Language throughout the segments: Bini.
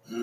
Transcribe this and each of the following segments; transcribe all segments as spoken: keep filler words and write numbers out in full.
Wa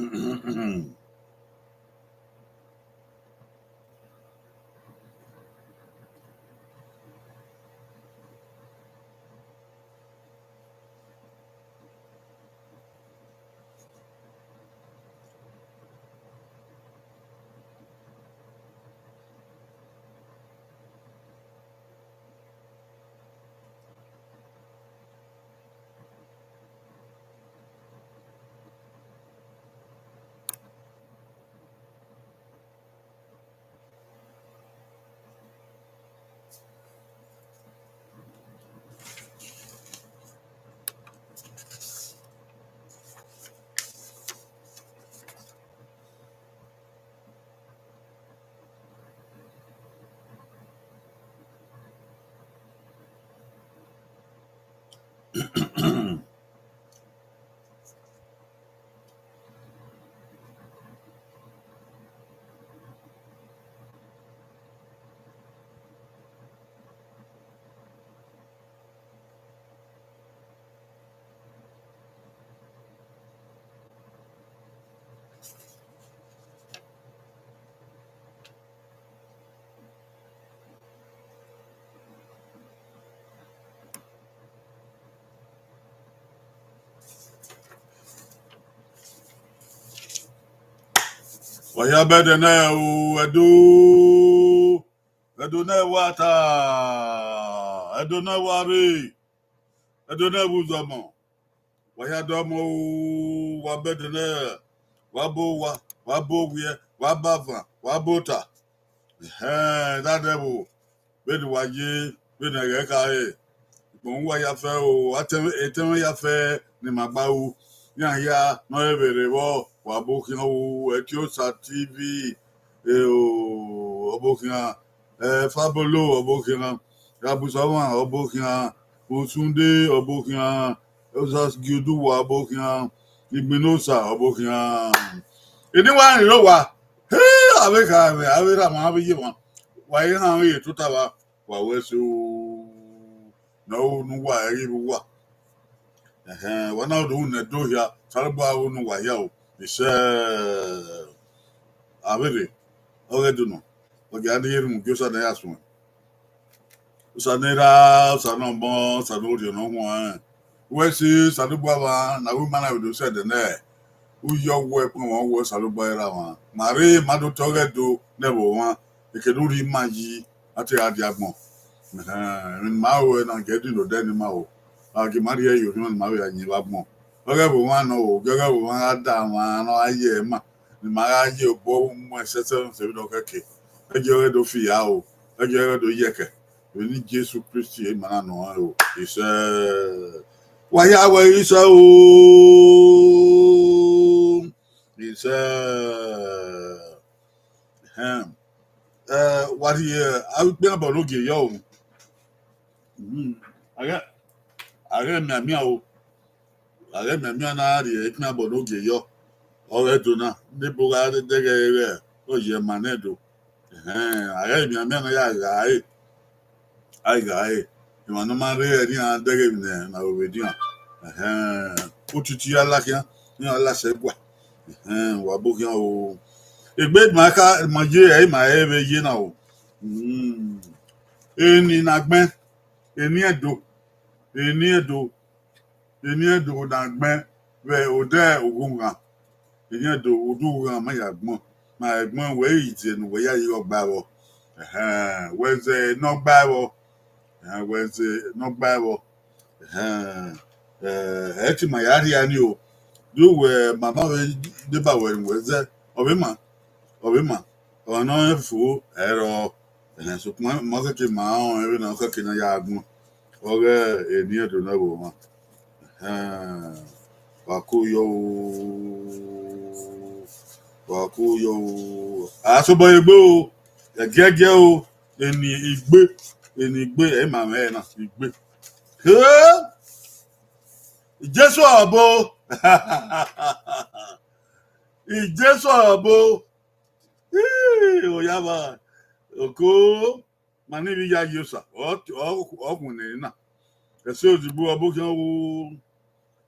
ya bẹdẹ nẹ o, Ẹdo, Ẹdo ne wa ta, Ẹdo ne wa rre, Ẹdo ne vbe uzọmọ. Wa ya dọmọ o, wa bẹdẹ nẹ, wa bo owa, wa bo owiẹ, wa ba avan, wa ba ota. Ẹhẹn, da dẹ vbo, vbene wa ye, vbene ẹghẹ khare, ikpọnmwẹ uwa ya fẹ o, atẹmwẹ, etẹmwẹ ya fẹ ne ima gba ru. Iran hia ne ọ re vbe rre vbọ, wa bo khian o, Ẹtiosa T V, e o, ọ bo khian, eh, Fabolo, ọ bo khian, Rabusọmwa, ọ bo khian, Osunde, ọ bo khian, Osas Gioduwa, ọ bo khian, Igbinosa, ọ bo khian. Eni wa rẹn rre owa, he, avbe kha, avbe, avbe erha mwa, avbe iye mwa, wa i rhan vbe tota vba, wa wẹ so, ne ọ ru ne uwa, ẹ i ghi vbe uwa. Ẹhẹn, wa na do ne Ẹdo hia, Osanobua ru ne uwa hia o, isẹ, avbe rre, ọ ghẹ do nọ, ọ gia ne ye rhunmwuda Osa ne ya suẹn. Osa ne erha, Osa ne ọmọ, Osa ne orhiọn ne ọ huanrẹn. Wẹ si Osanobua mwa, ne a ru ima na vbe do sẹ ẹdẹ nẹ, u yọ wẹ ẹkpẹn mwa, wẹ Osanobua i ra mwa. Ma rre, ma do tọ ọghẹ do ne ẹvbo mwa, eke ne u rhie ima yi, a te gha dia agbọn. Ẹhẹn, emwi ne ima ru na, gie ẹdin odẹ ne ima ru. A gie ima rhie ye orhiọn ne ima vbe gha yin vbe agbọn. Ọghẹ ẹvbo mwa nọ o, gie ọghẹ ẹvbo mwa gha da mwa, ne ọ gha ye ẹre ma, ne ima gha ye obọ mu ẹsẹse vbe nọ kẹke. Ẹ gie ọghẹ do fi ya o, ẹ gie ọghẹ do yẹkẹ. Vbene Jesu Kristi, ima na nọ ọnrẹn o, isẹ. Wa ya wẹ isẹ o, isẹ. Ẹhẹn. Eh, wa rhie, eh, avbe ikpia abọ ne ogie yọ o. Mhm. A ghẹ, a ghẹ mianmian o. A ghẹ mianmian na rhie ikpia abọ ne ogie yọ. Ọ ghẹ do na, ne ebo gha dẹghẹ ghẹ, ọ ye ma nẹ do. Ẹhẹn, a ghẹ mianmian na ya gha re. A gha re. Emwa ne ọ ma rre ẹre iran dẹghe emwi ne ma vbe dian. Ẹhẹn, otiti ya la khian, iran la sẹ gua. Ẹhẹn, wa bo khian o. Egbe ma ka, ma ye, ẹ ma he vbe ye na o. Mm. Eni na gbẹn, eni Ẹdo, eni Ẹdo, eni Ẹdo na gbẹn vbe odẹ Oghoghan. Eni Ẹdo, odẹ Oghoghan ma ya gbọn, ma ya gbọn, wẹ i die ne uwẹ ya ye igho gba vbọ. Ẹhẹn, wẹ zẹ ne ọ gba vbọ. Ẹhẹn, wẹ zẹ ne ọ gba vbọ. Ẹhẹn, eh, ẹ te ma ya rhia ni o. Do wẹ mama vbe deba wẹ ne uwẹ zẹ, ọ vbe ma, ọ vbe ma, ọ nọ rẹn fo, ẹ rọ. Ẹhẹn, sokpan ma keke ma rẹn vbene ọ keke ne a ya gbọn. Ọghe eni Ẹdo ne ẹvbo mwa. Ẹhẹn, wa ko yọ o, wa ko yọ o. A sobọ ye egbe o, ẹgiẹgiẹ o, eni igbe, eni igbe, ẹ ma mwẹ na, igbe. He! Jesu ọbo. Jesu ọbo. Ii, oyaba. Oko, ma ni vbe ya ye Osa. Ọ, ọ, ọ khuẹnnẹ na. Ẹse ozugbo ọbo khian wo.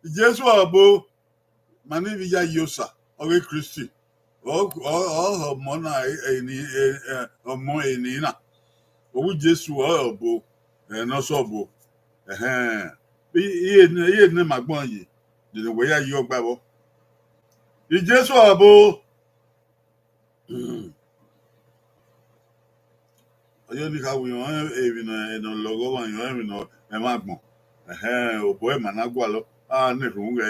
Jesu ọbo. Ma ni vbe ya ye Osa. ọghe Kristi, ọ, ọ, ọ ọmọ na, eni, e, e, ọmọ eni na. Ọ wẹ Jesu ọre ọbo, ẹ, ne ọ sẹ ọbo. Ẹhẹn. I, iye ne, iye ne ma gbọn yi, de ne wẹ ya yi ọgba vbọ. Jesu ọre ọbo. Ọ ye ne I kha wẹ, irẹn emwi ne ọ lọghọ ọmwa, irẹn emwi ne ẹmwẹ agbọn. Ẹhẹn, obọ ẹre ma na gualọ, a na erhunmwu ghe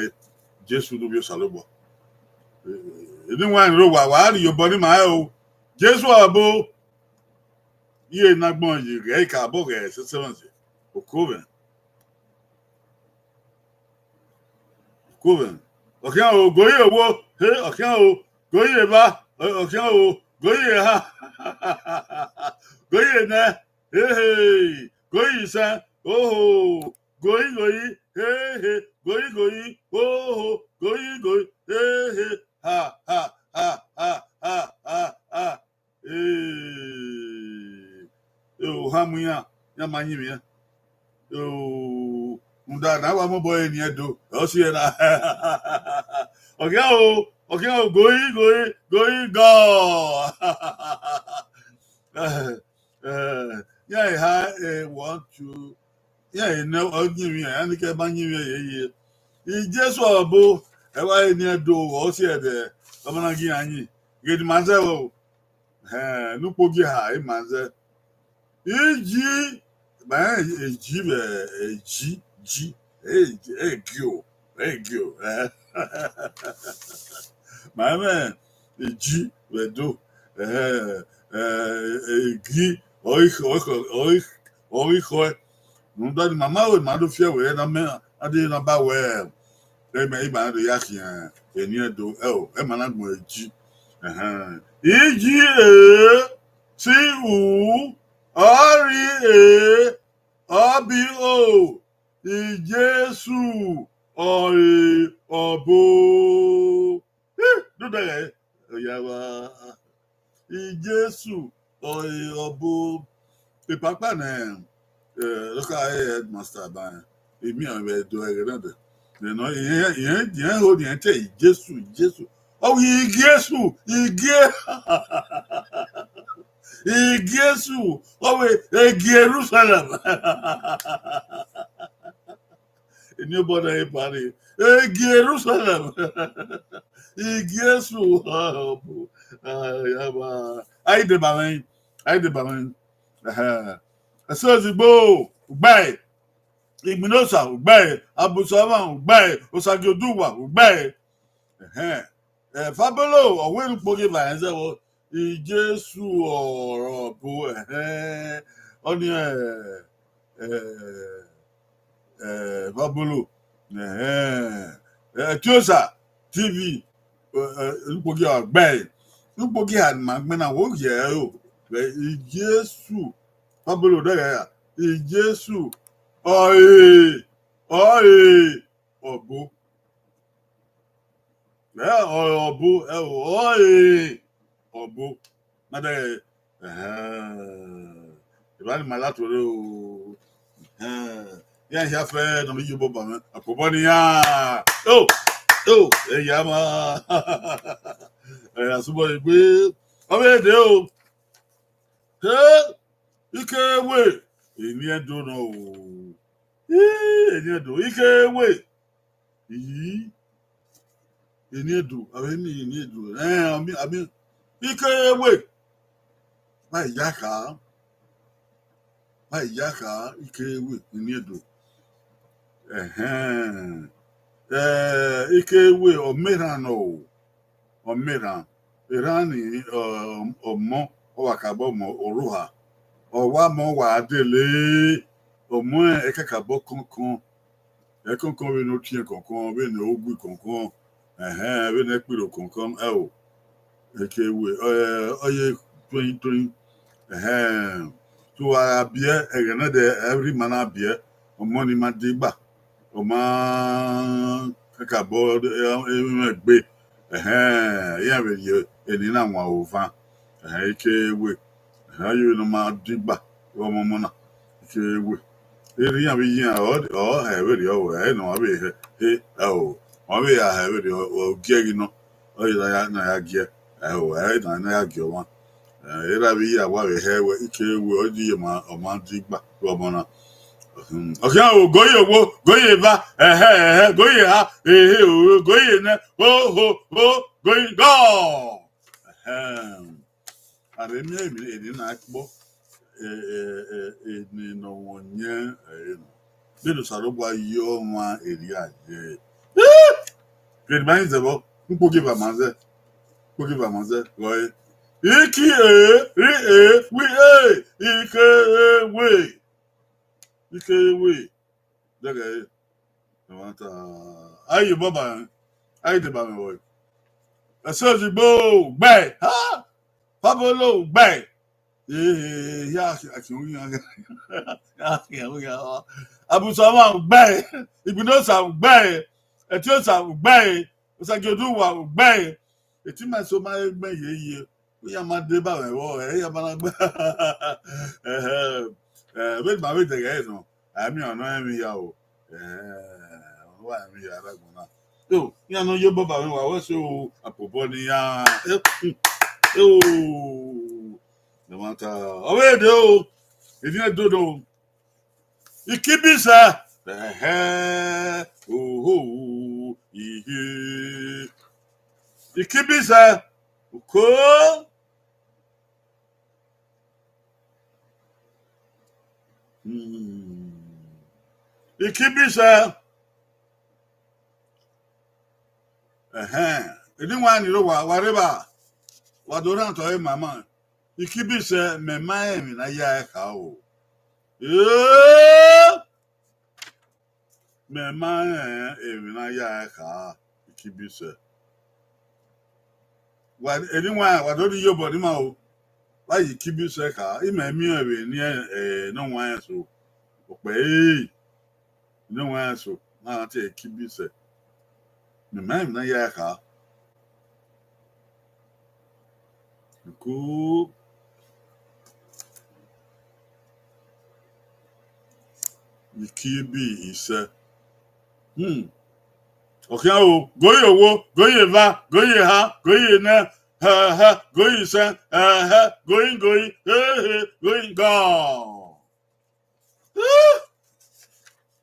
Jesu ne Ovbi Osanobua. Eni wa rre owa, wa rhie obọ ni ma rẹn o. Jesu ọre ọbo, iye ne agbọn yi ghẹ, I ka bọ ghẹ sẹsẹmwẹse, oko mwẹ. Oko mwẹ. Ọ khian o, go yi owo, he, ọ khian o, go yi evba, ọ, ọ khian o, go yi eha, go yi enẹ, he, he, go yi isẹn, oho, go yi, go yi, he, he, go yi, go yi, oho, go yi, go yi, he, he, ha, ha, ha, ha, ha, ha, ha. Ee, ohan mu iran, iran ma yin mwẹ. Oo, rhunmwuda ne a wa mobọ re eni Ẹdo, ọ si ẹre na. Ọ khian o, ọ khian o, go yi, go yi, go yi, gọ. Eh, iran eha, eh, want to, iran ene ọ yin mwẹ, iran ni ke ma yin mwẹ yeye. Jesu ọre ọbo, ẹ wa re eni Ẹdo, ọ si ẹre, ọ ma na gie iran yin. Ghẹ ne ima zẹ vbọ o. Ẹhẹn, ne ukpogiha ima zẹ. Iji, ma rẹn eji vbe eji, ji, egio, egio, ẹhẹn. Ma rẹn eji vbe Ẹdo, ẹhẹn, egi, ọ ghi khọe, ọ ghi khọe, ọ ghi khọe. Rhunmwuda ne ima ma ru, ima do fi ẹre wẹ na mẹ, a deghẹ na ba wẹ, ẹmẹ, ima do ya khian eni Ẹdo, ẹo, ẹmwẹ na gbọn eji. Ẹhẹn. Iji e, si u, ọ ri e, ọ bi o, Jesu ọre ọbo. Ih, do dẹghẹ, ọ ya vba. Jesu ọre ọbo. Ipakpa nẹ, eh, local headmaster ba, emian vbe do ẹghẹ na dẹ. Then irẹn, irẹn, irẹn ho, irẹn te Jesu, Jesu. Ọ wẹ Jesu, Jesu, ọ wẹ Jerusalem. Eni obọ na i pare, Jerusalem, Jesu, ah, ọbo, ah, ya vba. A i deba mwẹ, a i deba mwẹ. Ẹhẹn. Ẹse ozigbo, ugbae. Igbinosa, ugbae. Abusuọmwa, ugbae. Osagie Oduwa, ugbae. Ẹhẹn. Eh, Fabolo, ọ wẹ ne ukpogieva rẹn zẹ vbọ, Jesu ọre ọbo, ẹhẹn, ọnii, eh, eh, eh, Fabolo, ẹhẹn, eh, Etiosa T V, eh, eh, ukpogieva gbe, ukpogieva ne ima gbẹn na, wo ye ẹre o, vbe Jesu, Fabolo dẹghẹ ra, Jesu ọre, ọre ọbo. Ẹ, ọ, ọbo, ẹ, ọ, ọre ọbo. Ma dẹ, ẹhẹn. Evba ni ma la tuorre o. Ẹhẹn. Iran hia fẹ ne ọ vbe ye obọ ba mwẹ. Akpobọ ne iran. O, o, eya ma. Ẹ, asubọ egbe. Ọ vbe dee o. He, Ikewe. Eni Ẹdo nọ o. Ii, eni Ẹdo. Ikewe. Iyi, eni Ẹdo, avbe eni, eni Ẹdo, ẹn, ami, ami, Ikewe, ma ya kha, ma ya kha, Ikewe, eni Ẹdo, ẹhẹn, eh, Ikewe, ọ ma erhan nọ o, ọ ma erhan, erhan ni, ọ, ọmọ, ọ wa kakabọ ọmọ, ọrhọha, ọ wa mọ, ọ wa dele, ọmọ ẹre kakabọ kọnkọn. Ẹkọnkọn vbene otiẹn kọnkọn, vbene ogui kọnkọn, ẹhẹn, vbene ẹkpirro kọnkọn, ẹo, Ikewe, ọ, ọ ye toyin toyin, ẹhẹn. So, a gha biẹ, ẹghẹ nẹdẹ, every man na biẹ, ọmọ ni ma digba, ọ ma kakabọ, emwi mwẹ gbe, ẹhẹn, iran vbe rhie eni na wan ovan, ẹhẹn, Ikewe, ẹhẹn, ọ ye vbene ọ ma digba, ọmọ ọmọ na, Ikewe. Erha iran vbe yi iran, ọ, ọ hẹ vberriọ, ẹre ne ọ vbe hẹ, he, ẹo, ọ vbe ya hẹ vberriọ, ọ gie ẹre nọ. Ọ ye na ya, na ya giẹ. Ẹo, ẹ na, na ya giẹ ọmwa. Ẹ, erha vbe ya wa vbe hẹ wẹ, ike wẹ, ọ di ye ma, ọ ma di gba, vbe ọmọ na. Hmm. Ọ khian o, goye owo, goye eva, ẹhẹ, ẹhẹ, goye eha, ehe, o, goye nẹ, ho, ho, ho, goye gọ. Ẹhẹn. A vbe miẹn emwi eni na kpọ, ẹ, ẹ, ẹ, eni ne ọ mwẹ ọyẹn ẹre nọ. Vbene Osanobua ye ọmwa erriọ ye. Vbene ma rẹn zẹvbọ, ukpogieva ma zẹ, ukpogieva ma zẹ, gọ ẹre. Iki e, ri e, wi e, ike e we, ike e we. Dẹghẹ ẹmwata, a ye obọ ba mwẹ, a ye deba mwẹ vbọ. Ẹse ozigbo gbẹ, ha! Pabolo gbẹ. Ehe, ya khian khian, ya khian khian. Abusa ọmwa gbẹ, Igbinosa gbẹ, Ẹtiosa gbẹ, Osagiodunwa gbẹ. Eti ma eso ma he gbẹn ye ye, iran ma deba mwẹ vbọ, ẹ, iran ma na gba. Ẹhẹ, ẹ, vbene ma vbe dẹghẹ ẹre nọ, a miẹn ọnọ rẹn emwi ya o. Ẹ, ọnọ wa rẹn emwi ya rre agbọn na. Eo, iran ne ọ ye obọ ba mwẹ, wa wẹ ẹse o, apobọ ne iran. Eo, hmm, eo, no matter. Ọ vbe dee o, eviẹn dodo. Ikibisẹ. Ẹhẹ, oho, ihe. Ikibisẹ. Uko. Hmm. Ikibisẹ. Ẹhẹn. Eni wan ni ro wa, wa rre evba. Wa do rhan otọ ẹre ma ma. Ikibisẹ, mẹ ma rẹn emwi ne a ya ẹre kha o. Ee! Mẹ ma rẹn emwi ne a ya ẹre kha, Ikibisẹ. Wa, eni wan, wa do rhie iyobọ ne ima o. Wa ye Ikibisẹ kha, imẹ miẹn vbe eni, eh, ne ọ wan rẹn so. Okpẹ, eh, ne ọ wan rẹn so, na rhan tie Ikibisẹ. Mẹ ma rẹn emwi ne a ya ẹre kha. Uko. Ikibi isẹ. Hmm. Ọ khian o, goye owo, goye eva, goye eha, goye enẹ, hẹ, hẹ, goye isẹ, hẹ, hẹ, goye, goye, he, he, goye gọ.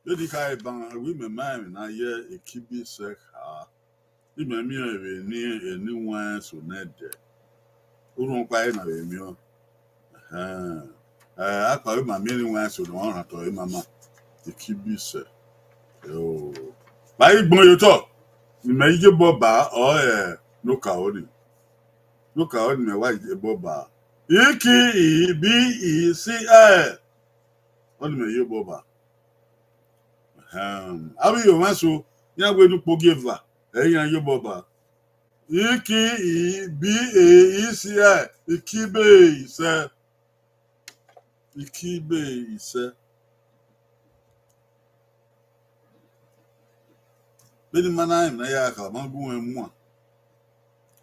Vbene I khare ban, wẹ imẹ ma rẹn emwi ne a ya Ikibisẹ kha, imẹ miẹn vbe eni, eni wan rẹn so nẹdẹ. Orhunmwu ọkpa ẹre na vbe miẹn. Ẹhẹn. Ẹ, akpawẹ ma miẹn eni wan rẹn so ne ọ rhan otọ ẹre ma ma. Ikibisẹ. Eo. Ba I gbẹn ye otọ, ne imẹ ye obọ ba, ọ, ẹ, ne okaro ni. Ne okaro ni mẹ wa ye obọ ba. Iki, i, bi, i, si, ẹ. Ọnii mẹ ye obọ ba. Ahan. Avbe iyomwẹ eso, iran wẹ ne ukpogieva, ẹ i iran ye obọ ba. Iki, i, bi, e, i, si, ẹ, ikibe, isẹ. Ikibe, isẹ. Vbene ima na rẹn emwi ne a ya kha, ma gu mwẹ mua.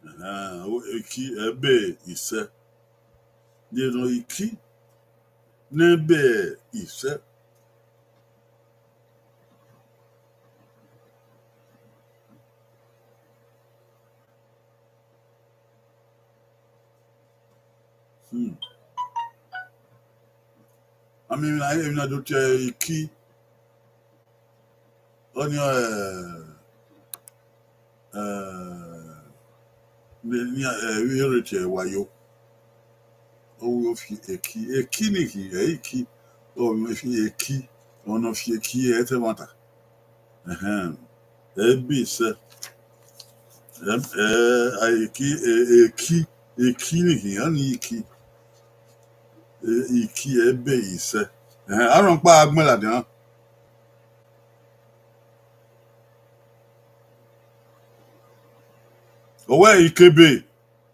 Ahan, o, iki, ẹbe, isẹ. Ye nọ iki, ne ẹbe, isẹ. Hmm. Ami emwi na, emwi na do tie iki. Ọnii, eh, eh, ne, ne, eh, vbe erha tie wayo. Ọ wẹ ọ fi eki, eki ni khin, ẹ i iki. Ọ wẹ ọ fi eki, ọ ne ọ fi eki, ẹ i te ẹmwata. Ẹhẹn. Ẹbe isẹ. Ẹ, ẹ, a, eki, e, eki, eki ni khin, ọnii iki. E, iki, ẹbe isẹ. Ẹhẹn, a rhọkpa a gbẹn ladian. Ọ wẹ ikebe,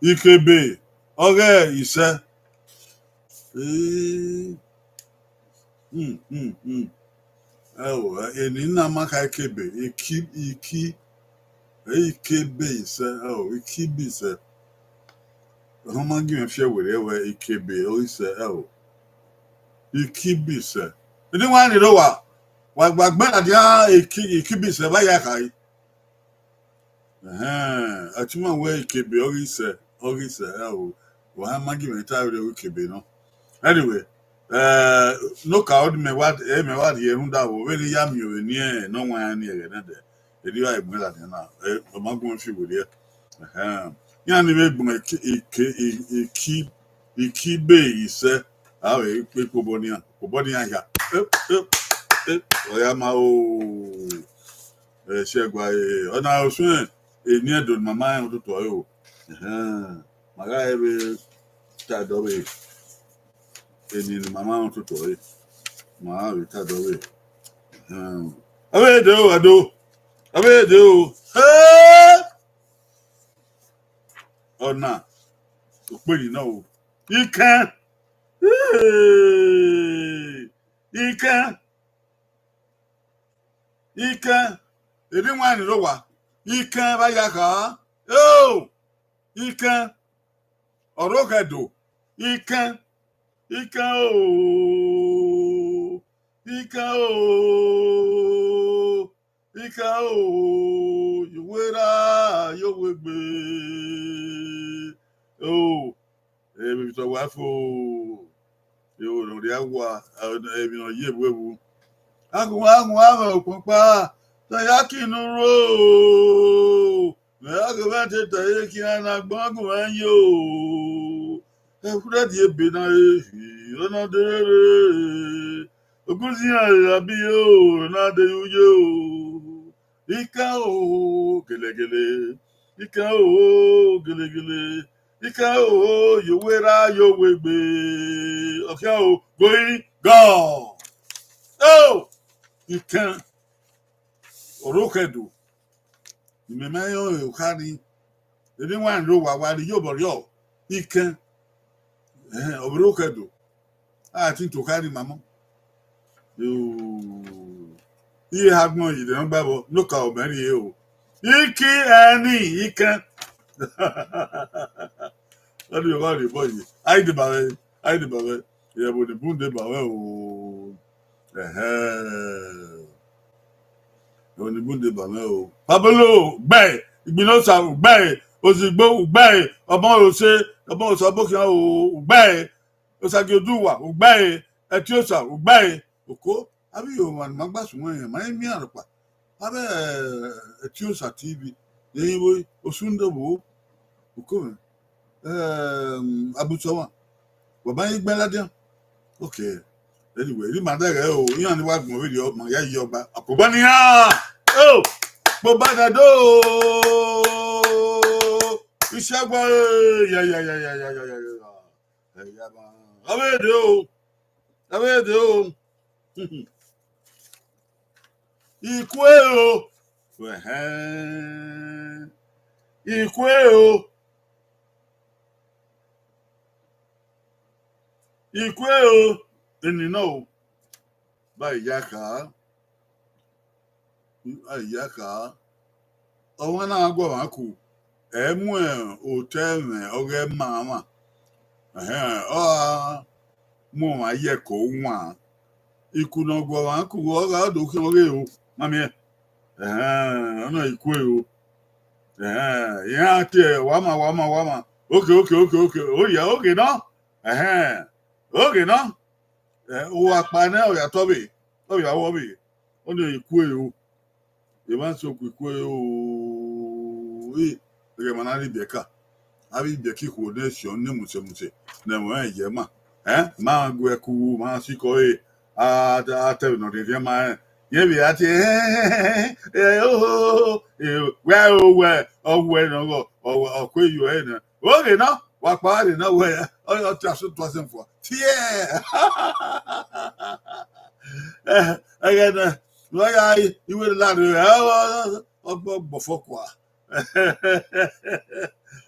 ikebe, ọghe isẹ. Ee. Hmm, hmm, hmm. Ẹo, eni na ma kha ikebe, iki, iki, ikebe isẹ, ẹo, ikibi isẹ. Ọ ma gie mwẹ fiẹ werriẹ wẹ ikebe, ọ isẹ, ẹo. Ikibi isẹ. Eni wan ni rre owa, wa gba gbẹn ladian iki, ikibi isẹ, vbe a ya khare. Ẹhẹn, a ti ma wẹ ikebe ọghe isẹ, ọghe isẹ, ẹ o, wa ma gi mwẹ ta vbe ikebe nọ. Anyway, eh, no ka ọdọ mẹ wa, eh, mẹ wa rhie rhunmwuda vbe vbene I ya miẹn vbene ne ọ wan iran ni ẹghẹ nẹdẹ, erriọ a i gbẹn ladian na, eh, ọ ma gu mwẹ fi werriẹ. Ẹhẹn. Iran ni vbe gbẹn iki, iki, iki, iki be isẹ, a vbe kpe ikpobọ nian, ikpobọ nian hia. Eh, eh, eh, ọ ya ma o. Ẹ, Shẹgua, eh, ọna ọsuẹn, eni Ẹdo ne mama rẹn ototọ ẹre o. Ẹhẹn, ma gha rẹn vbe ta dọ vbe, eni ne mama rẹn ototọ ẹre, ma gha vbe ta dọ vbe. Ẹhẹn. Avbe de o, Ẹdo, avbe de o. Hey! Ọna, okpeni nọ o. Ikẹn. Hey! Ikẹn. Ikẹn, erha iwaẹn ni rre owa. Ikẹn vbe a ya kha. Eo! Ikẹn, ọrokha Ẹdo. Ikẹn, ikẹn o, ikẹn o, ikẹn o, ye uwu erha, ye uwu egbe. O, emwi vbe otọ wa fo, ero ne ọ rhia wa, emwi ne ọ ye vbe evbu. Agun, agun, agun, okpọkpa, te a ya ki unu ro. Mẹ gha ghe mwẹ te ta ye khian na gbọn agun mwẹ yo. Ẹfrẹdi ebe na re, ọ na de rere. Ogunzian ra bi yo, ọ na de ye uye o. Ikẹn o, gelegele. Ikẹn o, gelegele. Ikẹn o, ye uwu erha, ye uwu egbe. Ọkhian o, going God. O, ikẹn. Ọrokha Ẹdo. Imẹ ma rẹn ọnrẹn okha ni. Erha iwaẹn rre owa, wa rhie iyobọ rriọ. Ikẹn. Ẹhẹn, ọrokha Ẹdo. A ti to okha ni mamọ. Yoo. Iye ha gbọn yi de nọ gba vbọ, no ka ọ mẹ rhie o. Iki ẹni, ikẹn. Ọ ni ọgha rhie obọ yi. A i deba vbe, a i deba vbe. Ẹ vbe ni bun deba vbe o. Ẹhẹn. Oni gunde ba mwẹ o. Pablo, ugbae, Igbinosa, ugbae, Ozigbo, ugbae, ọmọ Ose, ọmọ Osa Obokhian o, ugbae, Osagioduwa, ugbae, Ẹtiosa, ugbae. Oko, avbe Yoruba ni ma gba suẹn, ma i miẹn rhọkpa. Avbe, eh, Ẹtiosa T V, ye vbo Osundobo, oko mwẹ. Ehm, Abutsọmwa, wa ma i gbẹn ladian. Okay. Anyway, erha ima dẹghẹ o, iran ni wa gbọn vberriọ, ma ya yi ọgba. Ọkobọ nian! O! Kpoba da do! Isagua, eh, ya, ya, ya. Eh, ya ba. Avbe de o. Avbe de o. Ikue o. Ẹhẹn. Ikue o. Ikue o, eni nọ o, ba iya kha, a iya kha, ọmwa na gu ọmwa ku, ẹ i mu otọ ẹmwẹ ọghe ẹmamwa, ẹhẹn, ọ ra mu ọmwa ye ẹko wan, iku ne ọ gu ọmwa ku, ọ gha do khian ọghe o, ma miẹn, ẹhẹn, ọ na ikue o, ẹhẹn, iran tie, wa ma, wa ma, wa ma, oke, oke, oke, oke, oya, oke nọ. Ẹhẹn, oke nọ, eh, uwa kpa nẹ ọ ya tọ vbe, ọ ya vwọ vbe, ọ ni ikue o, emwa so ku ikue o, i, ẹghẹ ma na rhie ibiẹka, avbe ibiẹka ikhuo ne siọn ne muse muse, ne ẹmwẹ ọnrẹn ye ma, eh, ma gu ẹku, ma sikọ ẹre, a, a te vbe ne ọ rhiẹnrhiẹn ma rẹn, yẹn vbe a tie, eh, eh, eh, oh, oh, oh, eh, wẹ o, wẹ, ọ wẹ nọ, ọ, ọ, ọ kue yo ẹre nẹ. Oke nọ, wa kpa rre nọ wẹ, ọ, ọ te aso tua sẹ fua. Tie! Eh, ẹghẹ nẹ, ne ọ ya i, iwẹ la rre, ọ, ọ, ọ, ọ gbọ, gbọfọ kua.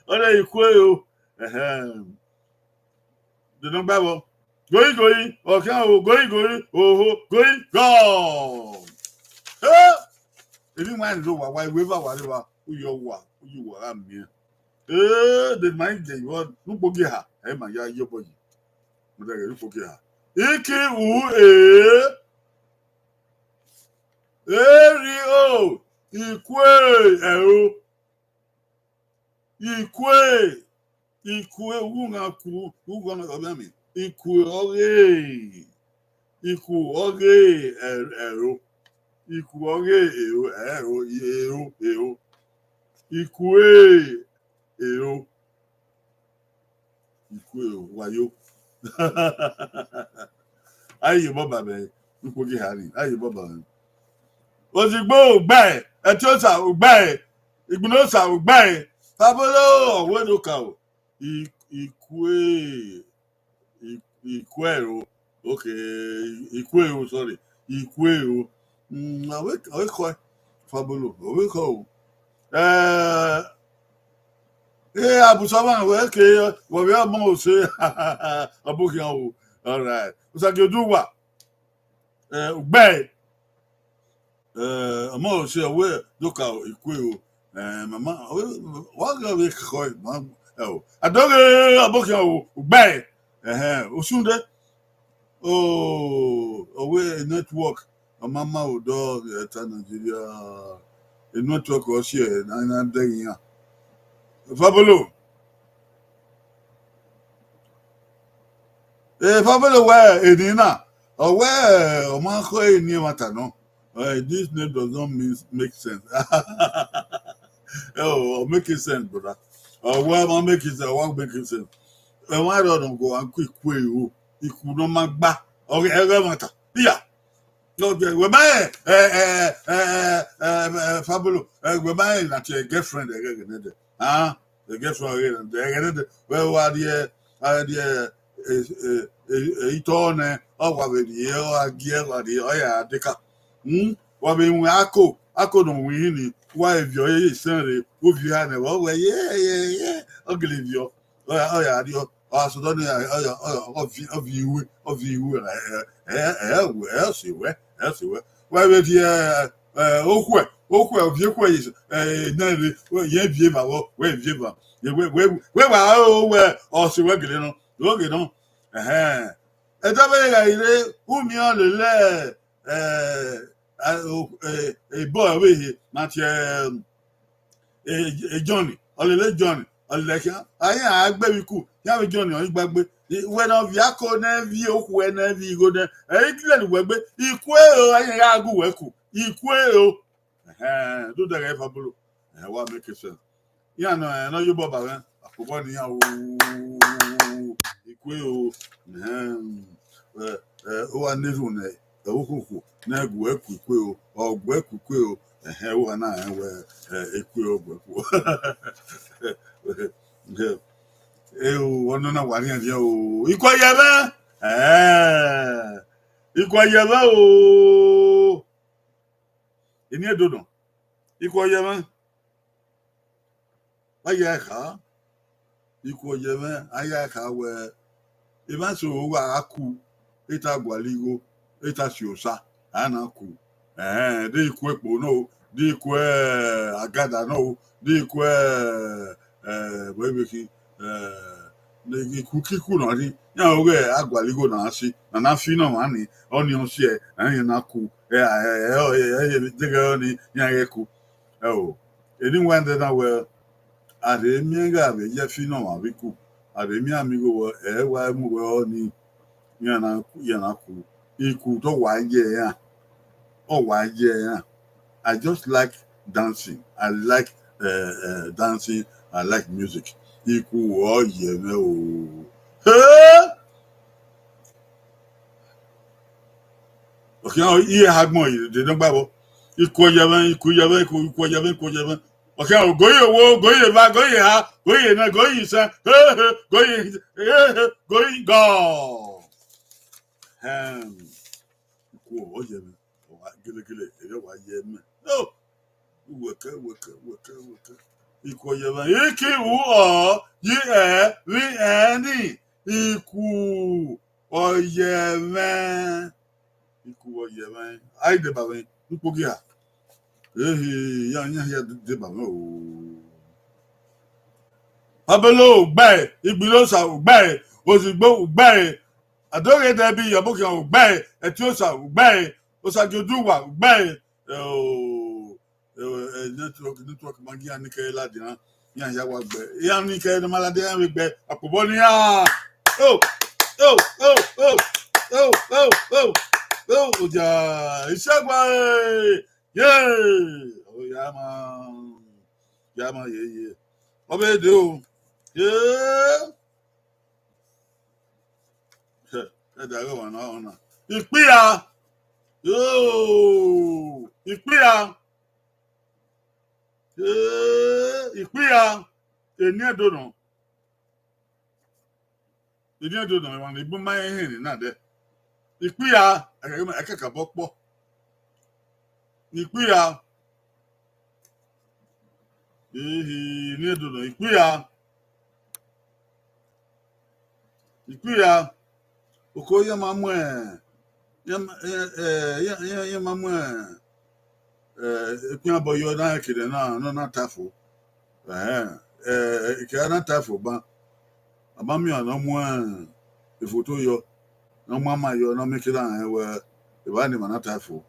Ọ rẹ ikue o. Ẹhẹn. De nọ gba vbọ. Goi, goi, ọkhian o, goi, goi, oho, goi, gọ. Eh! Emwi wan ni rre owa, wa i wẹ eva wa rre evba, uyi ọwa, uyi uwa gha miẹn. Eh, de ma i de yọ, ne ukpogiẹ ha, ẹ ma ya ye obọ yi. Mo dẹghe ne ukpogiẹ ha. Iki u e, eri o, ikue ẹro. Ikue, ikue, ughughan ku, ughughan, ọmọ mi. Ikue ọghe, ikue ọghe ẹ-, ẹro. Ikue ọghe ero, ẹro, ero, ero. Ikue ero. Ikue ero, wayo. Aye baba mẹ, ukpo ghi hari, aye baba mẹ. Ozigbo ugbae, ẹtiosa ugbae, igbinosa ugbae, Fabolo ọwẹ do ka o. I-, ikue, i-, ikue ero. Okay, ikue ero, sorry. Ikue ero. Mm, ọvbe, ọvbe kọ, Fabolo, ọvbe kọ o. Eh, eh, Abusama, wẹ ke, wẹ vbe ọmọ ose, ọbọ khian o. All right. Usagiodu wa. Eh, ugbe. Eh, ọmọ ose, ọwẹ do ka ikue o. Eh, mama, ọvbe, wa gha vbe kọ, ma, eh, o. Adoghe, ọbọ khian o, ugbe. Ẹhẹn, usunde. Oh, ọwẹ network. Ọ ma ma odọ vbe ẹta Nigeria. Network ọ si ẹre na, na dẹghe iran. Fabolo. Eh, Fabolo wẹ eni na, ọ wẹ, ọ ma khọ eni ẹmwata nọ. Eh, this name does not mean, make sense. Oh, make it sense, brother. Ọ wẹ ma make it sense, ọ wa make it sense. Ẹ wa rọ nọ go an ku ikue o, iku nọ ma gba. Ọ ghẹ, ẹ ghẹ ẹmwata. Iya. No, wẹ ma, eh, eh, eh, eh, eh, eh, Fabolo, eh, wẹ ma na tie girlfriend ẹghẹ ẹghẹ nẹdẹ. Ah, girlfriend ẹghẹ nẹdẹ, ẹghẹ nẹdẹ. Wẹ wa die, a die, eh, eh, eh, eh, itọ nẹ, ọ wa vbe rhie, ọ gha gie, ọ gha rhie, ọ ya deka. Hmm? Wa vbe win ako, ako nọ win ni, wa vbe viọ ye isẹn rre, u viọ iran nẹ, wẹ wẹ ye, ye, ye, ọ gele viọ, ọ ya, ọ ya rriọ. Ọ sodọ ni, ọ, ọ, ọ, ọ vi, ọ vi iwe, ọ vi iwe, ẹ, ẹ, ẹ, ẹ, ẹ, ọ sẹ wẹ, ẹ, ọ sẹ wẹ. Wẹ vbe rhie, ẹ, ẹ, okhuẹ, okhuẹ, ọ viọ okhuẹ, ẹ, nẹ rre, wẹ, yẹ viọ eva vbọ, wẹ viọ eva. Yẹ wẹ, wẹ, wẹ wa ro wẹ, ọ sẹ wẹ gele nọ, ro gele nọ. Ẹhẹn. Ẹdẹ vbe gha rre, u miẹn ọ lele, ẹ, ẹ, o, ẹ, ẹ, bọ vbe he, ma tie, ẹ, e, e Johnny, ọ lele Johnny, ọ lele khian, a i gha gbe vbe iku, khian vbe Johnny, ọ i gba gbe. I, wẹ ne ọ viọ ako nẹ, viọ okhuẹ nẹ, viọ igho nẹ, ẹ i lele uwẹ gbe, ikue o, a i gha gu uwẹ ku, ikue o. Ẹhẹn, do dẹghẹ Fabolo, ẹ wa make sense. Iran nọ, ẹ, nọ ye obọ ba mwẹ, akobọ ne iran o, ikue o, ẹhẹn, ẹ, ẹ, u wa ne erhunmwu nẹ, ẹ, okhuo ne gu ẹ ku ikue o, ọ gu ẹ ku ikue o, ẹhẹn, u wa na rẹn wẹ, ẹ, ikue o gu ẹ ku. E o, ọnọna wa riẹnriẹn o, ikue ye mwẹ, ẹ, ikue ye mwẹ o. Eni Ẹdo nọ, ikue ye mwẹ. A ya kha, ikue ye mwẹ, a ya kha wẹ, emwa eso gha ku, eta gualọ igho, eta si osa, a na ku. Ẹhẹn, de ikue ekpo nọ o, de ikue, eh, agada nọ o, de ikue, eh, eh, vbe vbe khin, eh, ne iku kiku nọ rri, iran ọghe a gualọ igho na si, na na fi nọ mwa ni, ọnii ọ si ẹe, ẹre na ku, ẹ, ẹ, ẹ, ẹ, ẹ, ẹ, deghẹ ọnii, iran ghẹ ku. Ẹ o, eni wa ẹdẹ na wẹ, a rhe miẹn gha vbe ye fi nọ mwa vbe iku, a rhe miẹn amigho wẹ, ẹ wa mu wẹ ọnii, iran na, iran na ku, iku te ọ wa ye iran, ọ wa ye iran. I just like dancing. I like, uh, uh, dancing. I like music. Iku ọ ye mwẹ o. Hey! Okay, now, iye ha gbọn, you dey know Bible. Iku ọ ye mwẹ, iku ye mwẹ, iku, iku ọ ye mwẹ, iku ọ ye mwẹ. Okay, now, go ye wo, go ye va, go ye ha, go ye na, go ye sa, hey, hey, go ye, hey, hey, go ye go. Um, Iku ọ ye mwẹ, ọ wa gelegele, ẹ wa ye mwẹ. No. Wẹkẹ, wẹkẹ, wẹkẹ, wẹkẹ. Iku ọ ye mwẹ. Iki u ọ yi ẹ vbe ẹn ni. Iku ọ ye mwẹ. Iku ọ ye mwẹ. A i deba mwẹ, ukpo gia. Ehe, ya, ya, ya deba mwẹ o. Fabolo ugbae, Igbilosa ugbae, Ozigbo ugbae, Adoghe Dẹbi, Ọbokhian ugbae, Ẹtiosa ugbae, Osagiodunwa ugbae, eh, o, eh, eh, network, network ma gi iran ni kẹ ladian. Iran ya wa gbe. Iran ni kẹ ne ma lade iran vbe gbe. Akpobọ ne iran. O, o, o, o, o, o, o, o, o, oja, isegua, e. Ye. O ya ma. Ya ma ye, ye. Ọ vbe de o. Ye. Hẹ, ẹdẹ a ghe ọmwa na, ọna. Ikpia. Yo. Ikpia. Ee, ikpia, eni Ẹdo nọ. Eni Ẹdo nọ, emwa ni bun ma rẹn ehe na dẹ. Ikpia, ẹkẹkabọ kpọ. Ikpia. Ehe, eni Ẹdo nọ, ikpia. Ikpia, oko iran ma mu, iran ma, iran, eh, iran, iran, iran ma mu, eh, ekpian obọ yọ na kere na, na, na ta fo. Ẹhẹn, eh, ekera na ta fo ban. A ma miẹn ọmwa ne ọ mu, eh, ifoto yọ, ne ọ mu ama yọ, ne ọ miẹn kere rẹn wẹ, evba ni ma na ta fo.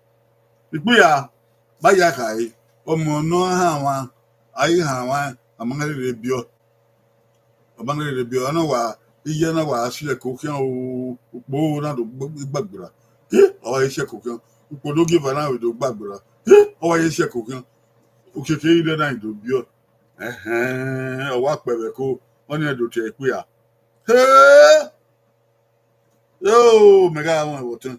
Ikpia, ba ya khare, ọmọ ne ọ han mwa, a i han mwa, a ma rherhe biẹ. A ma rherhe biẹ, ọ na wa, iye na wa si ẹko khian o, ukpo na do gbagbera. Hẹ, ọ wa ye si ẹko khian, ukpo do gie eva na vbe do gbagbera. Hẹ, ọ wa ye si ẹko khian, okiekie ire na i do biẹ. Ẹhẹn, ọ wa kpẹ vbe ẹko, ọnii do tie ikpia. Hẹ! Yo, mẹ gha wọn ẹvbo ọtẹn.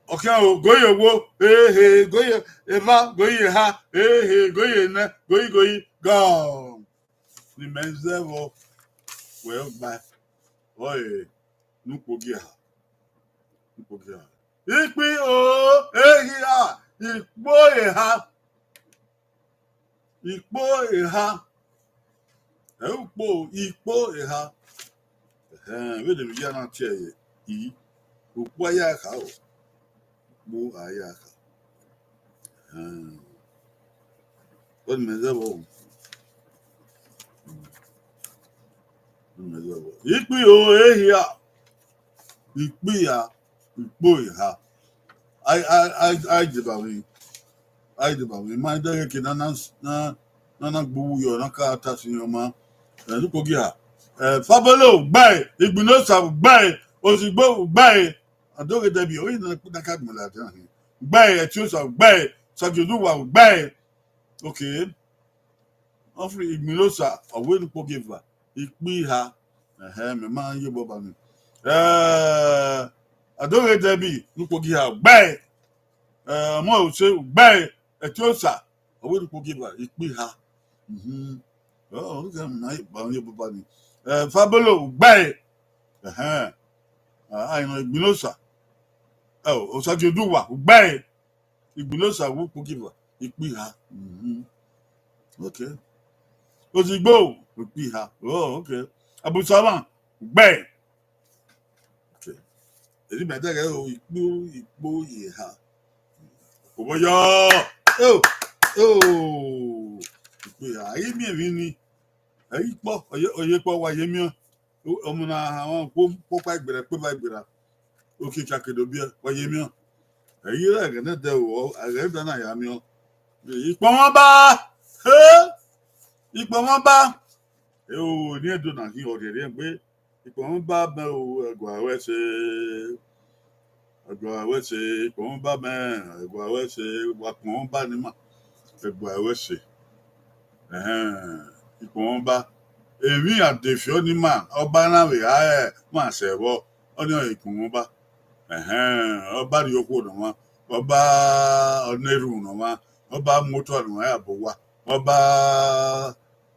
Ọ khian o, go ye owo, ehe, go ye eva, go ye eha, ehe, go ye enẹ, go ye, go ye, gọ. Ne imẹ zẹ vbọ, wẹ gba, ọre ne ukpo gie eha. Ukpo gie eha. Ikpia o, ehia, ikpo eha. Ikpo eha. Ẹ ukpo, ikpo eha. Ẹhẹn, vbene emwi hia na tie ẹre, i, ukpo a ya kha o. Ukpo a ya kha. Ẹhẹn. Vbene imẹ zẹ vbọ o. Vbene imẹ zẹ vbọ. Ikpia o, ehia. Ikpia, ikpo eha. Ai, ai, ai, ai deba vbe, ai deba vbe. Ma dẹghe ke na, na, na, na, na gbe uwu yọ, na ka ta sin ọma. Eh, ne ukpo gie eha. Eh, Fabolo, gbae, Igbinosa, gbae, Ozigbo, gbae. Adoghe Debi, oyi na, na ka gbọn ladian hin. Gbae, Etiosa, gbae, Sagioduwa, gbae. Okay. Humphrey Igbinosa, ọ wẹ ne ukpo gie eva, ikpia eha. Ẹhẹn, mẹ ma ye obọ ba ni. Eh, Adoghe Debi, ne ukpo gie eha, gbae. Eh, ọmọ Ose, gbae. Etiosa, ọ wẹ ne ukpo gie eva, ikpia eha. Mhm. Oh, okay, mẹ ma ye obọ ba ni. Eh, Fabolo, gbae. Ẹhẹn. Ah, ah, Igbinosa. Oh, Sagioduwa, gbae. Igbinosa wẹ ukpo gie eva, ikpia eha. Mhm. Okay. Ozigbo, ikpia eha. Oh, okay. Abusavan, gbae. Okay. Eni mẹ dẹghe o, ikpo, ikpo eha. Obọ yọ. Oh, oh. Ikpia eha. A i miẹn emwi ni. Ẹ i kpọ, ọ ye, ọ ye kpọ, wa ye miẹn. Ọmọ na ha kpo, kpo kpa igbera, kpo kpa igbera. Okiekie a ke do biẹ, wa ye miẹn. Ẹ i re ẹghẹ ne ẹdẹ o, ẹghẹ ne ẹdẹ na ya miẹn. Ikpọnmwẹ ọba, he, ikpọnmwẹ ọba. E o, eni Ẹdo na khin ọrriẹrriẹ egbe. Ikpọnmwẹ ọba mẹ o, ẹguae ruẹ ẹse. Ẹguae ruẹ ẹse, ikpọnmwẹ ọba mẹ, ẹguae ruẹ ẹse, wa kpọnmwẹ ọba ne ima, ẹguae ruẹ ẹse. Ẹhẹn, ikpọnmwẹ ọba. Emwi iran defiọ ne ima, ọba na vbe gha ma sẹ vbọ, ọnii ọre ikpọnmwẹ ọba. Ẹhẹn, ọba rhie okhuo nọ mwa, ọba ọ na erhunmwu nọ mwa, ọba mu otọ nọ mwa ya bọ owa, ọba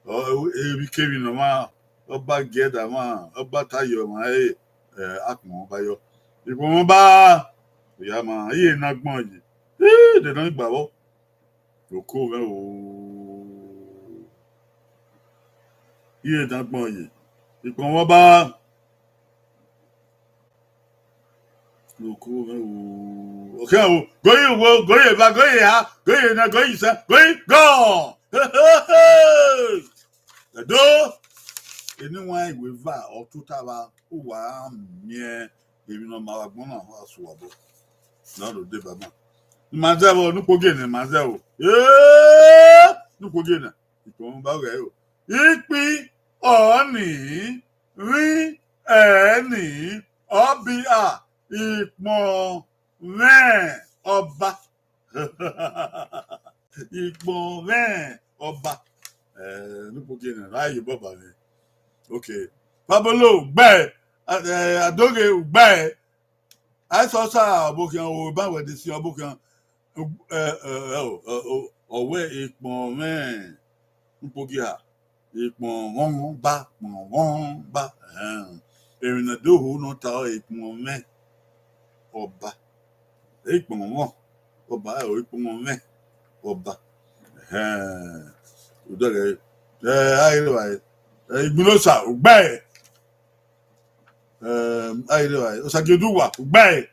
ọ, emwikemwi nọ mwa, ọba gie ẹdamwa, ọba ta ye ọmwa ẹre, ẹ, akpọnmwẹ ọba yọ. Ikpọnmwẹ ọba, ọ ya ma, iye ne agbọn ye, ii, de nọ gba vbọ. Oko mwẹ o. Iye ne agbọn ye, ikpọnmwẹ ọba. Oko mwẹ o. Okay o, go ye uwu, go ye eva, go ye eha, go ye enẹ, go ye isẹ, go ye gọ. Hey, hey, hey. Ẹdo, eni wan iweva ọtota vba, uwa miẹn emwi ne ọ ma vbe agbọn na, ọ gha sẹ uwa obọ. Na do deba ma. Ne ima zẹ vbọ, ne ukpo gie nẹ, ima zẹ o. Ee, ne ukpo gie nẹ. Ikpọnmwẹ ọba ghẹ o. Ikpin ọni, vbi ẹni, ọbia, ikpọnmwẹ ọba. Ikpọnmwẹ ọba. Eh, ne ukpogiẹ nẹ, ra ye obọ ba mwẹ. Okay. Fabolo, ugbẹe. A-, eh, Adoghe, ugbẹe. Aisọsa, ọbokhian, o ba wẹ de si ọbokhian. Eh, eh, eh, o, eh, o, ọ wẹ ikpọnmwẹ ukpogiẹ, ikpọnmwẹ ọba, ikpọnmwẹ ọba. Ẹhẹn. Emwi ne do hu ne ọ ta ọre ikpọnmwẹ ọba. Ikpọnmwẹ ọba, ẹo, ikpọnmwẹ ọba. Ẹhẹn. Udoghẹ, eh, a i re evbare. Eh, Igbinosa, ugbẹe. Em, a i re evbare. Osagie Oduwa, ugbẹe.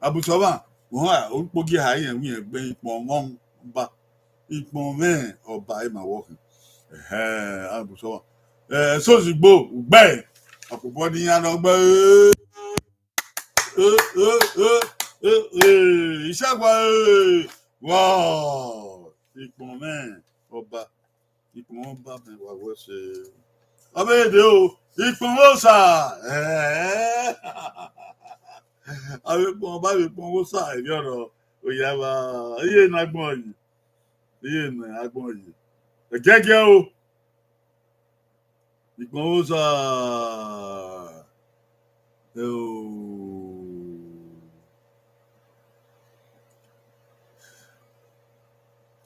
Abusọmwa, uhunmwu, ukpogiẹ ha irẹn wẹ irẹn gbe ikpọnmwẹ ọba. Ikpọnmwẹ ọba ima wọ khin. Ẹhẹn, Abusọmwa. Eh, Sozigbo, ugbẹe. Akpobọ ne iran nọ gbe. Eh, eh, eh, eh, eh, Isagua, eh. Wow. Ikpọnmwẹ ọba. Ikpọnmwẹ ọba mẹ wa wẹ sẹ. Ọ vbe de o, ikpọnmwẹ osa. Eh. Avbe ikpọnmwẹ ọba, avbe ikpọnmwẹ osa, emwi ọrọ, oya vba, iye ne agbọn yi. Iye ne agbọn yi. Ẹgiẹgiẹ o. Ikpọnmwẹ osa. Eo.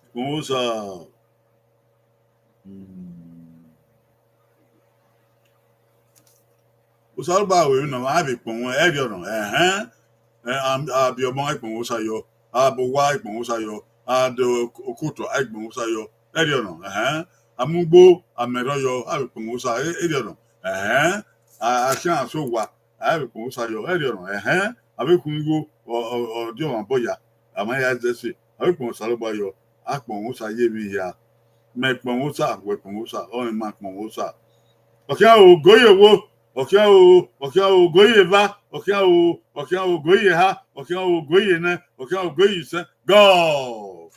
Ikpọnmwẹ osa. Hmm. Osanobua ru emwi ne ọ ma vbe kpọnmwẹ, ẹrriọ nọ, ẹhẹn. Eh, a, a biẹ ọmọ, a i kpọnmwẹ osa yọ, a bu owa, a i kpọnmwẹ osa yọ, a do okotọ, a i kpọnmwẹ osa yọ, ẹrriọ nọ, ẹhẹn. A mu ugbo, a mẹ ẹrọ yọ, a vbe kpọnmwẹ osa, e-, ẹrriọ nọ, ẹhẹn. A, a khian so owa, a vbe kpọnmwẹ osa yọ, ẹrriọ nọ, ẹhẹn. A vbe khun igho, ọ, ọ, ọ diọn mwẹ obọ ya, a ma ya zẹ ẹse, a vbe kpọnmwẹ Osanobua yọ, a kpọnmwẹ osa ye emwi hia. Mẹ kpọnmwẹ osa, wẹ kpọnmwẹ osa, ọnrẹn ma kpọnmwẹ osa. Ọ khian o, go ye wo, ọ khian o, ọ khian o, go ye eva, ọ khian o, ọ khian o, go ye eha, ọ khian o, go ye enẹ, ọ khian o, go ye isẹn. Gọọ.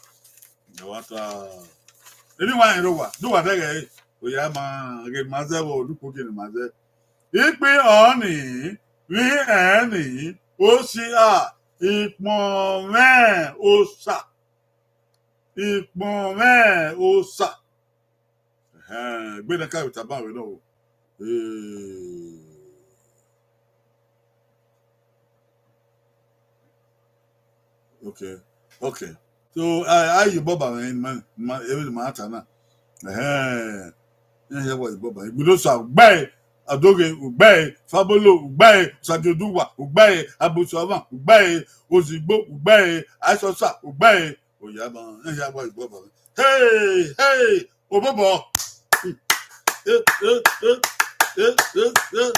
Ẹ wa ta. Emwi wa rẹn rre owa, do wa dẹghẹ re. Oya ma ghe ma zẹ vbe olukpo gie ne ma zẹ. Ikpin ọni, vbi ẹni, osia, ikpọnmwẹ osa. Ikpọnmwẹ osa. Ẹhẹn, egbe ne a ka vbe tama vbe nọ o. Eh. Okay, okay. So, a, a ye obọ ba mwẹ, ma, ma, emwi ne ma ta na. Ẹhẹn. Iran hia wa ye obọ ba mwẹ. Igbinosa, ugbẹe. Adoghe, ugbẹe. Fabolo, ugbẹe. Osagie Oduwa, ugbẹe. Abusọmwa, ugbẹe. Ozigbo, ugbẹe. Aisọsa, ugbẹe. Oya ma, iran hia wa ye obọ ba mwẹ. Hey, hey, obọbọ. Eh, eh, eh, eh, eh, eh.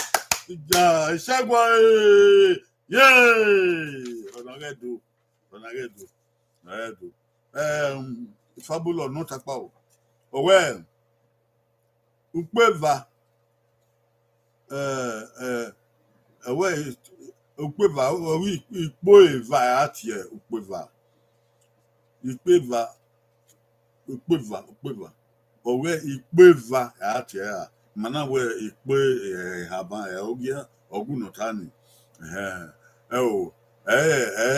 Ja, Isagua, eh. Yay! Ọna ghẹ do, ọna ghẹ do, ọna ghẹ do. Em, Fabulous ne ọ ta kpa o. Ọ wẹ, ukpo eva, eh, eh, ọ wẹ ukpo eva, ọ wẹ ikpo eva a tie ukpo eva. Ikpo eva, ukpo eva, ukpo eva. Ọ wẹ ikpo eva a tie ra. Ma na wẹ ikpo, eh, eha ban, eh, ogia, ọgua ne ọ ta ni. Ẹhẹn. Ẹ o, ẹ, ẹ,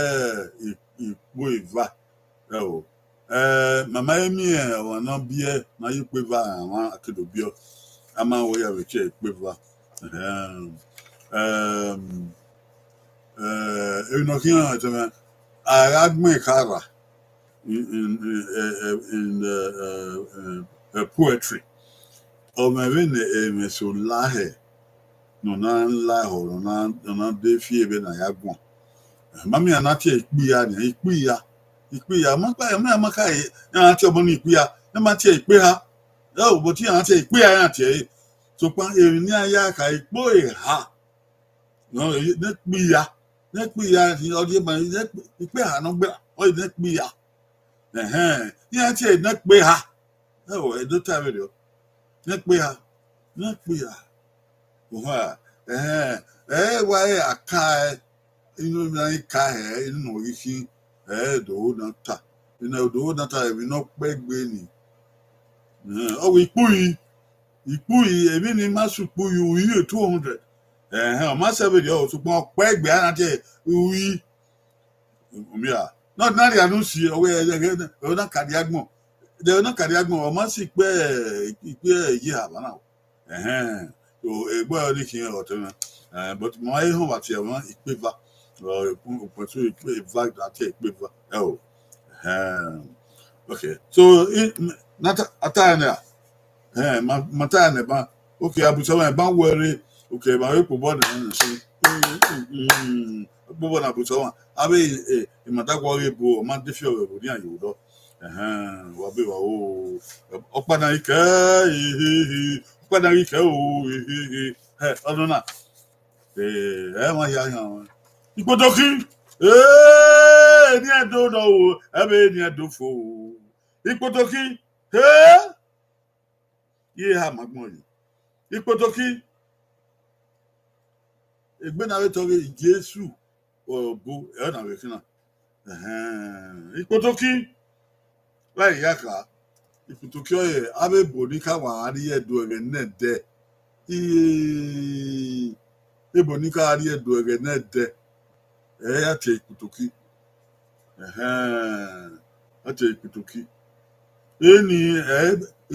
i-, ikpo eva. Ẹ o. Eh, ma ma he miẹn ọmwa ne ọ biẹ ne a ye ikpo eva, a ma ke do biẹ. A ma wẹ ya vbe tie ikpo eva. Ẹhẹn. Em, eh, emwi ne ọ khian, ẹtẹmwẹ, a gha gbẹn ekhara in, in, in, eh, eh, in, eh, eh, eh, eh, poetry. Ọ mwẹ vbene ẹmwẹ eso lahẹ, ne ọ na lahọ, ne ọ na, ne ọ na de fi vbene a ya guan. Ma miẹn a na tie ikpia nian, ikpia, ikpia, ma kpa, ma, ma ka, a na tie ọmọ ni ikpia, ne ma tie ikpeha. Ẹ o, but iran tie ikpia, iran tie ẹre. Sokpan emwi ne iran ya ka ikpo eha, nọ, ne ikpia, ne ikpia, ọ rhie ma, ne ikpe-, ikpeha nọ gbe, ọ rhie ne ikpia. Ẹhẹn, iran tie ne ikpeha. Ẹ o, Ẹdo ta vberriọ. Ne ikpeha, ne ikpia. Oha, ẹhẹn, ẹ wa re a ka ẹ, inu na i ka hẹ, inu nọ ghi khin, ẹ do na ta. Inu do na ta, emwi ne ọ kpẹ gbe ni. Ọ wẹ ikpui, ikpui, emwi ni ma sẹ ukpui, uri two hundred. Ẹhẹn, ọ ma sẹ vberriọ, sokpan ọkpẹgbe a na tie uri. Umia, na ọdinarrian ne u si, ọ wẹ ẹghẹ ne ọ na karri agbọn, ẹghẹ ne ọ karri agbọn, ọ ma sẹ ikpe, ikpe ye ha vba na. Ẹhẹn, so egbe ọre ọ ni khian ọtẹn na. But ma he họn vbe tie ọmwa ikpe eva, ukpẹn so ikpe eva, a tie ikpe eva ẹo. Ẹhẹn. Okay, so, na ta, a ta ẹre na. Ẹhẹn, ma, ma ta ẹre na ba. Okay, Abusọmwa ba wẹ re. Okay, ma vbe kpobọ na, so, kpobọ na Abusọmwa. Avbe ima da guọghọ ebo, ọ ma de fi ọvbẹ vbe orhian ye odọ. Ẹhẹn, wa be wa o. Ọkpa na ghi kẹ, ehehe. Ọkpa na ghi kẹ o, ehehe. Hẹ, ọnọ na. Ẹ ma hia yan. Ikpotokhi. Eni Ẹdo nọ o, ẹvbo eni Ẹdo fo. Ikpotokhi. He. Iye ha ma gbọn yi. Ikpotokhi. Egbe na vbe tọ ghe Jesu, ọbo, ẹ na vbe khin na. Ẹhẹn, ikpotokhi. Vbe a ya kha, ikpotokhi ọre avbe ebo ni ka wa rrie Ẹdo ẹghẹ nẹdẹ. Ebo ni ka rrie Ẹdo ẹghẹ nẹdẹ, ẹ ya tie ikpotokhi. Ẹhẹn, a tie ikpotokhi. Eni,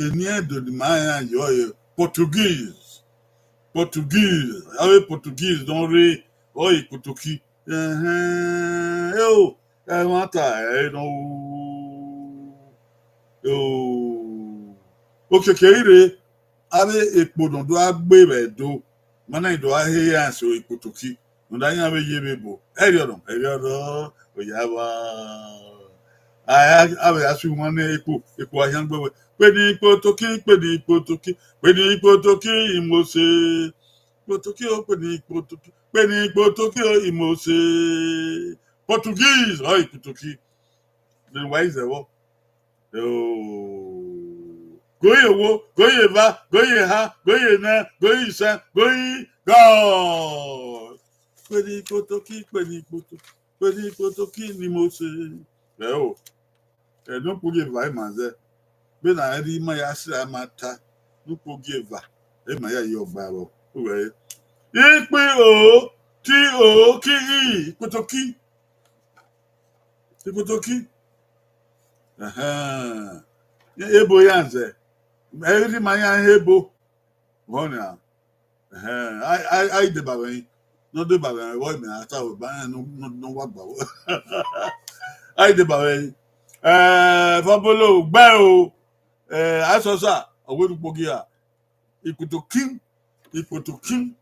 eni Ẹdo ni ma iran yọ ọre Portuguese. Portuguese, avbe Portuguese nọ rre, ọ ikpotokhi. Ẹhẹn, eo, ẹmwata ẹre nọ ru. Eo, okiekie i rre, avbe ekpo ne ọ do gha gbe vbe Ẹdo, ma na do gha he iran so ikpotokhi, rhunmwuda iran vbe ye vbe ebo. Ẹrriọ nọ, ẹrriọ nọ, ọ ya vba. A, a vbe a si wan ne ekpo, ekpo a khian gbe wẹ, kpe ni ikpotokhi, kpe ni ikpotokhi, kpe ni ikpotokhi, Imose. Ikpotokhi o, kpe ni ikpotokhi, kpe ni ikpotokhi o, Imose. Portuguese, ọ ikpotokhi. Then why is the war? Go ye wo, go ye eva, go ye eha, go ye enẹ, go ye isẹn, go ye God. Kpe ni ikpotokhi, kpe ni ikpotokhi, kpe ni ikpotokhi ne Imose. Ẹ o, ẹ ne ukpo gie eva ima zẹ. Vbene a rhie ima ya sẹ ima ta, ne ukpo gie eva, ima ya ye ọgba vbọ. Uwẹ, ikpi o, ki o, ki i, ikpotokhi. Ikpotokhi. Ẹhẹn. Ebo iran zẹ. Ẹ i rhie ima iran he ebo. Vbọ nia? Ẹhẹn, a, a, a i deba vbe ẹrin. Ne ọ deba vbe ẹrin, vbọ mẹ a ta vbe ba iran nọ, nọ, nọ wa gba vbọ. A i deba vbe ẹrin. Eh, Fabolo, gbe o. Eh, Asọsa, ọ wẹ ne ukpo gie a. Ikpotokhi, ikpotokhi.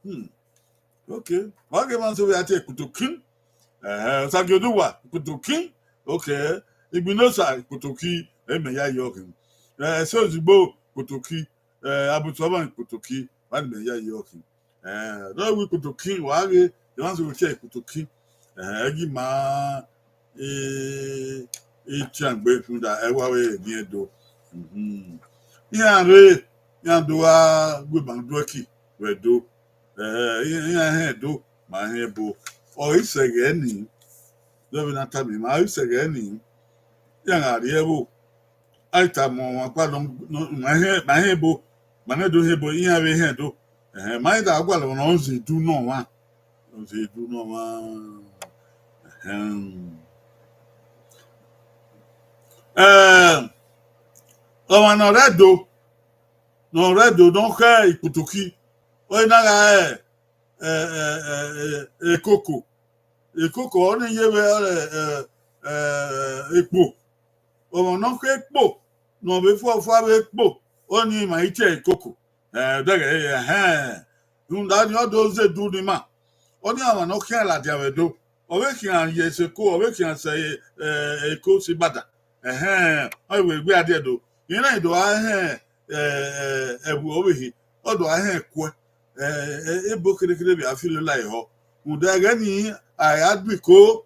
Hmm. Okay. Wa ghe emwa so vbe a tie ikpotokhi. Eh, Osagioduwa, ikpotokhi. Okay. Igbinosa, ikpotokhi. Ẹ mẹ ya yọ khin. Eh, Ẹse Ozugbo, ikpotokhi. Eh, Abusọmwa, ikpotokhi. Wa ni mẹ ya yọ khin. Eh, ne ọ wẹ ikpotokhi, wa ghe emwa so vbe tie ikpotokhi. Eh, ẹ gi ma, eh, e tian gbe rhunmwuda ẹ wa vbe eni Ẹdo. Mhm. Iran rre, iran do gha gu ima duẹki vbe Ẹdo. Eh, iran hẹn Ẹdo, ma hẹn ebo. Ọ i sẹ ẹghẹ ni, de vbe na tama ima, ọ i sẹ ẹghẹ ni, iran gha rrie ẹvbo. A i tama ọmwa ọkpa nọ, nọ, ma hẹn, ma hẹn ebo, ma nẹ do hẹn ebo, iran vbe hẹn Ẹdo. Ẹhẹn, ma i da gualọ ọmwa ne ọ zẹ edu nọ ọmwa. Ọ zẹ edu nọ ọmwa. Ẹhẹn. Eh, ọmwa ne ọ rre Ẹdo, ne ọ rre Ẹdo, ne ọ khẹ ikpotokhi, ọ i na gha re, eh, eh, eh, eh, ekoko. Ekoko, ọ ni ye vbe, eh, eh, ekpo. Ọmwa ne ọ khẹ ekpo, ne ọ vbe fua fua vbe ekpo, ọni ma i tie ekoko. Eh, dẹghẹ, ẹhẹn. Rhunmwuda ni ọ do zẹ edu ni ima. Ọni ọmwa ne ọ khian ladian vbe Ẹdo. Ọ vbe khian ye ẹse eko, ọ vbe khian sẹ, eh, eko si gbada. Ẹhẹn, ọ i wẹ egbe a die Ẹdo. Iran do gha hẹn, eh, eh, ẹvbo ọvbehe, ọ do gha hẹn ẹkuẹ. Eh, eh, ebo kherhe kherhe vbe a fi lele ẹre họ. Rhunmwuda ẹghẹ ni, a ya du iko,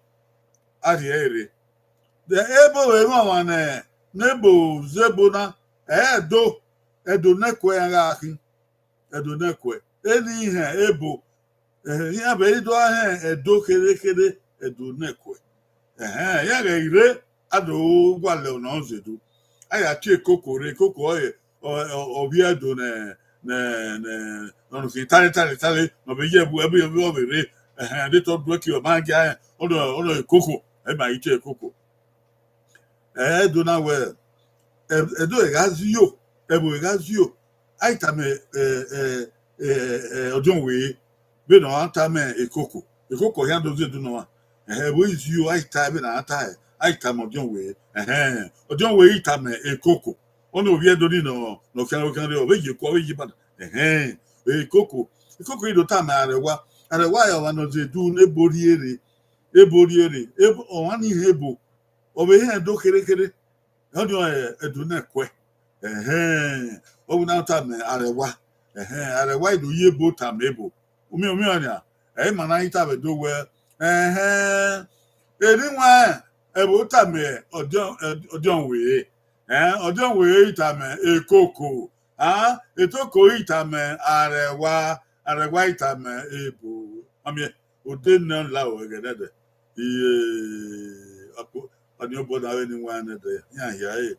a rhie ẹre rre. De ebo vbe mwẹ ọmwa ne, ne ebo zẹ ebo na, ẹ i do, Ẹdo ne ẹkuẹ iran gha khin. Ẹdo ne ẹkuẹ. Eni hẹn ebo, eh, iran vbe i do gha hẹn Ẹdo kherhe kherhe, Ẹdo ne ẹkuẹ. Ẹhẹn, iran ghẹ i rre, a do gualọ ọmwa ne ọ zẹ edu. A ya tie ekoko rre, ekoko ọre, ọ, ọ, ọ vbiẹ do ne, ne, ne, ne ọ khian tare, tare, tare, ne ọ vbe ye ẹbu, ẹbu, ẹbu, ọ vbe rre. Ẹhẹn, de te ọ duẹ ke ọ ma gia rẹn, ọ nọ, ọ nọ ekoko, ẹ ma i tie ekoko. Ẹ do na wẹ, ẹ, ẹdo ẹre gha zio, ẹvbo ẹre gha zio, a i tama, ẹ, ẹ, ẹ, ẹ, ọdiọn wẹ, vbene ọ ra tama ekoko, ekoko khian do zẹ do nọ ọmwa. Ẹhẹn, ẹvbo i zio, a i ta vbene a ra ta, a i tama ọdiọn wẹ, ẹhẹn, ọdiọn wẹ i tama ekoko. Ọnii ovbi Ẹdo ni nọ, ne ọ khian, ọ khian rre, ọ vbe ye eku, ọ vbe ye iban. Ẹhẹn, ekoko, ekoko i do tama arẹwa, arẹwa ọre ọmwa ne ọ zẹ edu ne ebo rhie rre, ebo rhie rre, ebo, ọmwa ni họn ebo, ọ vbe họn ẹdo kherhe kherhe, ọnii ọre ẹdo ne ẹkuẹ. Ẹhẹn, ọ wẹ ne a tama arẹwa, ẹhẹn, arẹwa i do ye ebo tama ebo. Umian, umian nian, ẹ i ma na i ta vbe do wẹ, ẹhẹn, eni wan ẹvbo tama ọdiọn, ọdiọn wẹ, ẹn, ọdiọn wẹ i tama ekoko, a, ekoko i tama arẹwa, arẹwa i tama ebo. Ọ miẹn, ode ne ọ la ẹghẹ nẹdẹ. Iye, ọkpa, ọnii obọ na vbe ne I wan nẹdẹ, iran hia ẹre.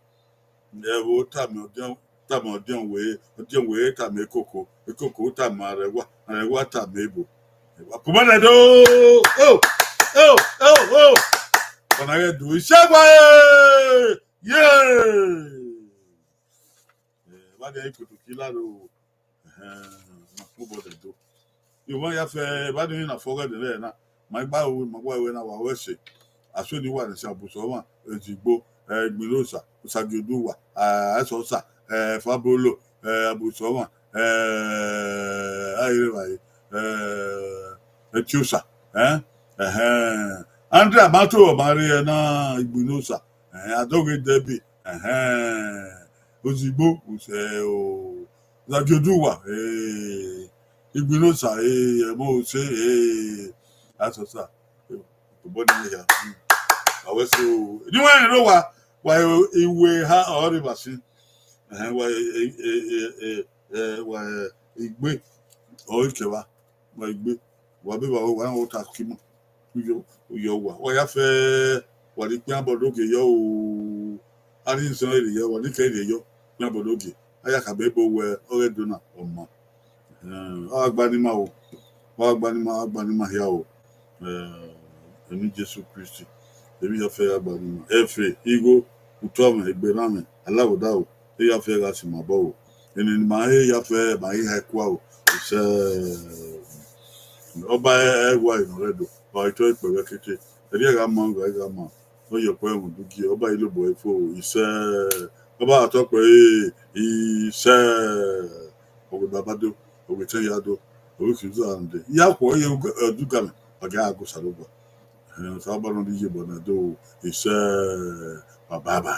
Ẹvbo tama ọdiọn, tama ọdiọn wẹ, ọdiọn wẹ tama ekoko, ekoko tama arẹwa, arẹwa tama ebo. Wa ku mẹ nẹ do. O, o, o, o. Ọna ghẹ do, isẹ gua e. Ye! Ẹ, vbe a dia ikoto kila ro, ẹhẹn, ma ku obọ nẹ do. Ivbi ya fẹ, vbe a dia na fọ ọghẹ nẹ na, ma gba ru, ma gba ru na wa ru ẹse. Aso ni wa nẹ sẹ, Abusọmwa, Ezigbo, ẹ, Igbinosa, Osagiodunwa, ẹ, Ẹsọsa, ẹ, Fabolo, ẹ, Abusọmwa, ẹ, Airevbare, ẹ, Ẹtiosa, ẹ, ẹhẹn. Andrea ma to ọmwa rre na, Igbinosa, ẹhẹn, Adoghe Debbie, ẹhẹn, Ozigbo, Usẹ, o, Osagiodunwa, ẹ, Igbinosa, ẹ, ẹmwẹ Ose, ẹ, Asọsa, ẹ, obọ ni hia. Awẹ so, ni wẹ rẹn wa, wa iwe ha ọre vba sin. Ẹhẹn, wa, ẹ, ẹ, wa, ẹ, igbe, ọ ikẹvba, wa igbe, wa be vba wa rẹn ota kimo. Uyo, uyo wa. Wa ya fẹ, wa ni kpian bọ do ge yọ o. A ni zọn ere yọ, wa ni kẹ ere yọ, kpian bọ do ge. A ya khama ebo wẹ, ọghe Ẹdo na, ọ ma. Ẹhẹn, ọ gha gba ni ima o, ọ gha gba ni ima, ọ gha gba ni ima hia o. Ẹ, eni Jesu Kristi, emwi ya fẹ gha gba ni ima. Ẹfe, igho, utọmwẹ, egberranmwẹ, alavboda o, e ya fẹ gha si ima obọ o. Eni ne ima he ya fẹ, ma i ha ẹkua o, isẹ. Ọba ẹwae nọ rre Ẹdo, ọ i tọ ikpẹvbẹ kete, ẹrriẹ gha ma, gha gha ma. Ọ yọ ọkpọ ẹmwẹ udu gie, ọba i lobọ ẹre fo, isẹ. Ọba ọtọkpẹ ẹre, isẹ. Ọ wẹ baba do, ọ wẹ etẹn ya do, ọ wẹ khian uza rande. Ya khuọ ye Ọdugamẹ, wa gha gu Osanobua. Ẹhẹn, Osanobua nọ ni ye obọ na do, isẹ, baba ba.